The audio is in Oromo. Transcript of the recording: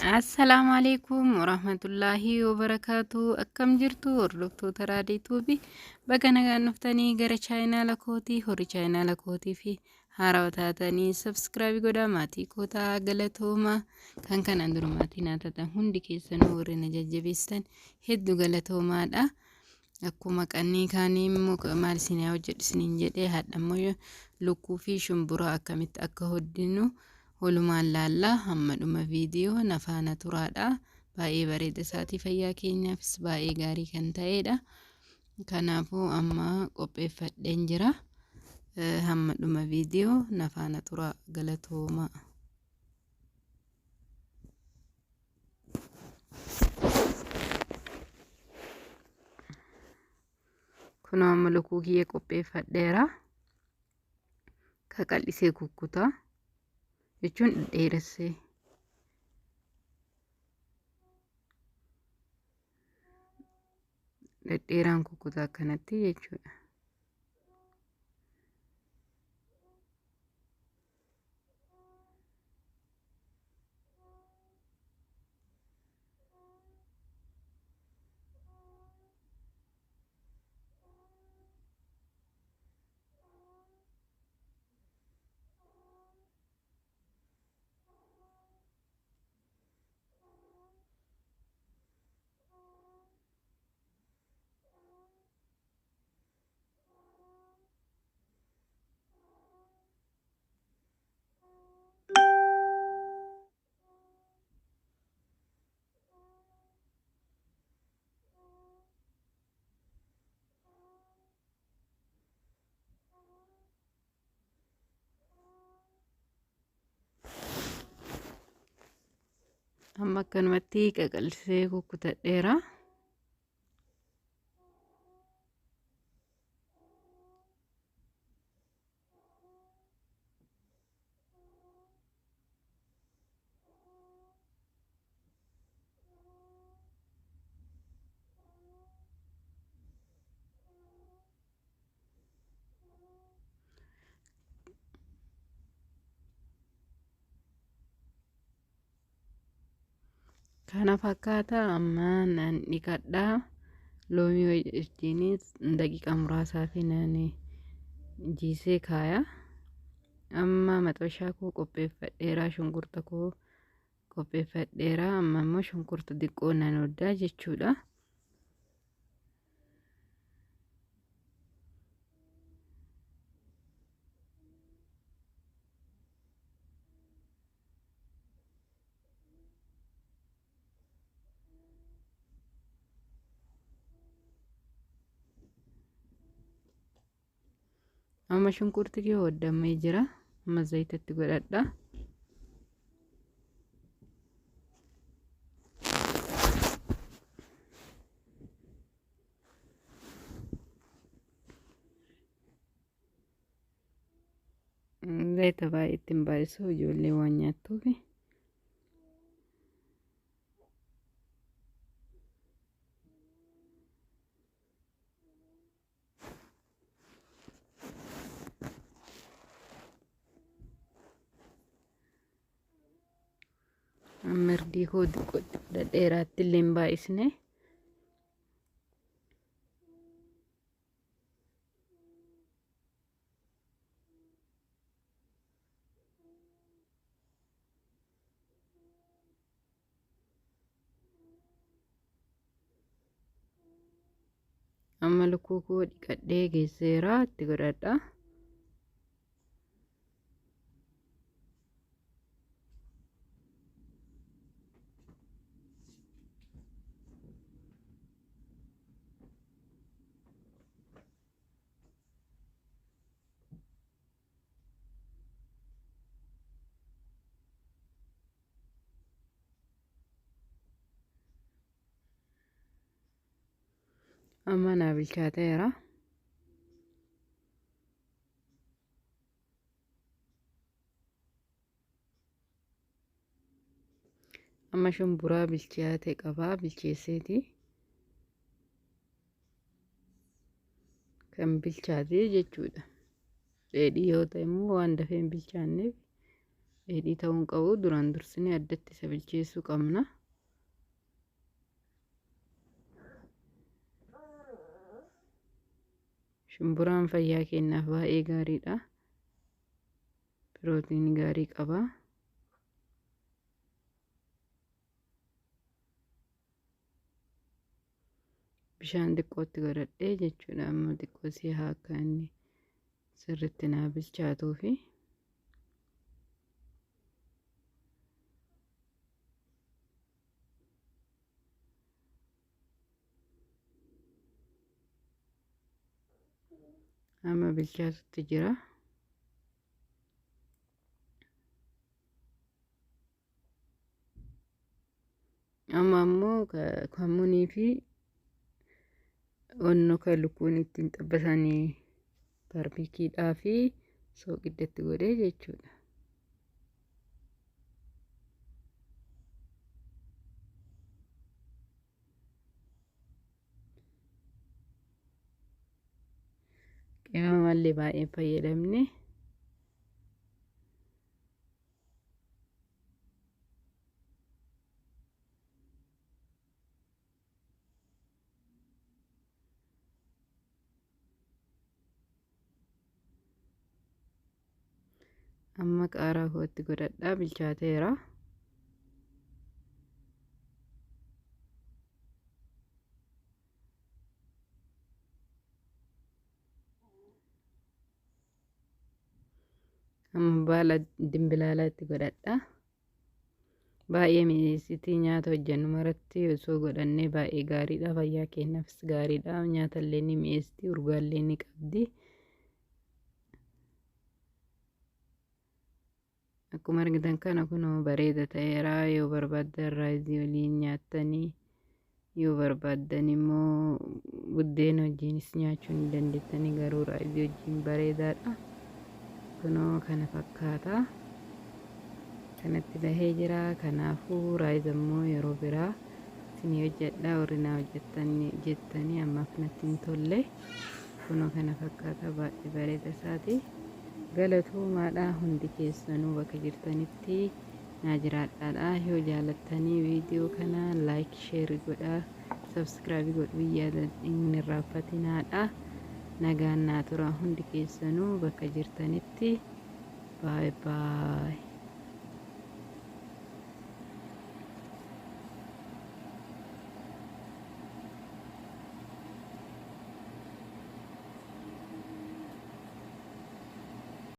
Assalaamu alaikum warahmatullaahi wabarakaatu. Akkam jirtu hordoftoota raadiituu fi baga nagaan dhuftanii gara chaayinaala kootii horii chaayinaala kootii fi haarawaa taatanii sabskraabii godhaa maatii kootaa galatooma. Kan kanaan dura maatii naa taatan hundi keessanuu warri na jajjabeessitan hedduu galatoomaadha. Akkuma qannii kaanii immoo maal isin haa hojjedhu isiniin jedhee haadha immoo lukkuu fi shumburaa akkamitti akka hojjennu walumaan laallaa hamma dhuma viidiyoo na faana turaadha. Baay'ee bareeda isaatii fayyaa keenyaafis baay'ee gaarii kan ta'edha. Kanaafuu amma qopheeffadheen jira. Hamma dhuma viidiyoo na faana turaa galatoomaa. Kunoo amma lukkuu kiyya qopheeffadheera. Qaqal'isee kukkutaa jechuun dheeressee. Dhedheeraan kukkutaa akkanatti jechuudha. Amma akkanumatti qaqallisee kukkutadheera. Kana fakkaata amma nan dhiqadha. Loomii wajjinis daqiiqaa muraasaa fi nan jiisee kaaya. Amma maxabashaa koo qopheeffadheera shunkurta koo qopheeffadheera. Amma immoo shunkurta xiqqoo nan hoddaa jechuudha. Amma shunkurti kee hoddamee jira. Amma zayitatti godhadha. Zayita baay'ee ittiin baay'isu ijoollee waan nyaattuufi. Mirdii koo xiqqoo dhedheeraatti illee hin baay'isne. Amma lukkuu koo dhiqadhee geesseera itti godhadha. Amma naa bilchaateera. Amma shumburaa bilchaate qabaa bilcheesseeti. Kan bilchaate jechuudha. Dheedhii yoo ta'e immoo waan dafee hin bilchaanneef Dheedhii ta'uu hin qabu. Duraan dursinee addatti isa bilcheessuu qabna. Shumburaan fayyaa keenyaaf baay'ee gaariidha. Pirootiinii gaarii qaba. Bishaan xiqqootti godhadhee jechuudha. Amma xiqqoo si haa akka inni sirriitti naa bilchaatuufi. Amma bilchaatutti jira. Amma ammoo kamuunii fi onno kan lukkuun ittiin xabbasanii baarbikiidhaa fi sooqiddatti godhee jechuudha. Qimamallee baay'ee fayyadamne. Amma qaaraa kootti godhadhaa, bilchaateera. Amma baala dimbilaalaa itti godhadha. Baay'ee mi'eessitii nyaata hojjennu maratti osoo godhannee baay'ee gaariidha. Fayyaa keenyaafis gaariidha. Nyaata illee ni mi'eessiti, urgaallee ni qabdi. Akkuma argitan kana kunoo bareeda ta'eera. Yoo barbaaddan raayizii waliin nyaattanii, yoo barbaaddan immoo buddeena wajjinis nyaachuu ni dandeettanii, garuu raayizii wajjin bareedaadha. Kunoo kana fakkaata. Kanatti bahee jira. Kanaafuu raayiza immoo yeroo biraa isinii hojjedha. Warri naa hojjettan jettanii ammaaf natti hin tolle. Kunoo kana fakkaata, baay'ee bareeda isaati. Galatoomaadha hundi keessanuu, bakka jirtanitti naa jiraadhaadha. Yoo jaalattanii viidiyoo kana like, share godhaa, subscribe godhuu yaada hin irraanfatinaadha. Nagaan naa tura hundi keessanuu bakka jirtanitti. Baay baay.